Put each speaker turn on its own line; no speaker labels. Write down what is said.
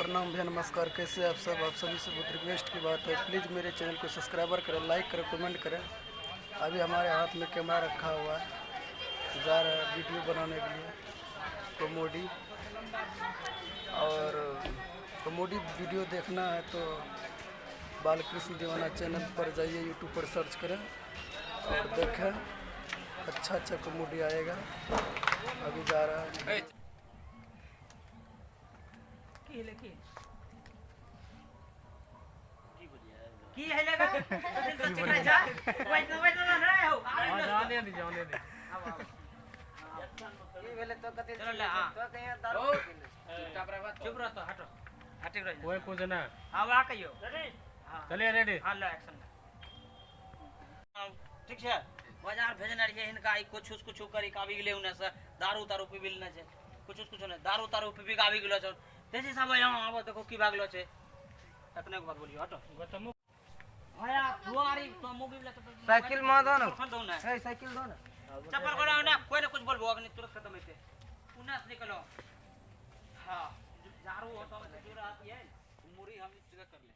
प्रणाम भैया, नमस्कार। कैसे आप सब? आप सभी से बहुत रिक्वेस्ट की बात है, प्लीज़ मेरे चैनल को सब्सक्राइबर करें, लाइक करें, कमेंट करें। अभी हमारे हाथ में कैमरा रखा हुआ है, जा रहा है वीडियो बनाने के लिए कॉमेडी। और कॉमेडी वीडियो देखना है तो बालकृष्ण दीवाना चैनल पर जाइए, यूट्यूब पर सर्च करें और देखें। अच्छा अच्छा कॉमेडी आएगा। अभी जा रहा है।
की हेले की की हेलेगा तो चिकरा जा वैसे वैसे ना हो।
जाने दे, जाने दे।
की भेलै तो कते?
चलो ले, हाँ।
तो कहीं दारू पी ले।
चुप रह तो, हटो हटे रह।
कोई कुछ ना।
हाँ, आ कहियो, हाँ।
चलिए, रेडी।
हाँ, लो, एक्शन। ठीक छै। बाजार भेजने रहियै हिनका, ई कुछ कुछ करी के आबि गेलै ओने से, दारू तारू पीबी लेने छै। कुछ कुछ नहि, दारू तारू पीबी के आबि गेलो छै। तेजी साहब, यहाँ आबो, देखो की भागलो छै। एतने के बात बोलियो, हटो।
गौतम।
भया दुआरी तो मुगी वाला तो।
साइकिल में दो ना।
चप्पल दो ना।
ए, साइकिल दो ना।
चप्पल को ना, कोई ना कुछ बोलबो अग्नि, तुरंत खत्म हेतै। उन्ना से निकलो। हाँ, झाड़ू होता है, जो आती है मुरी हम जगह कर ले।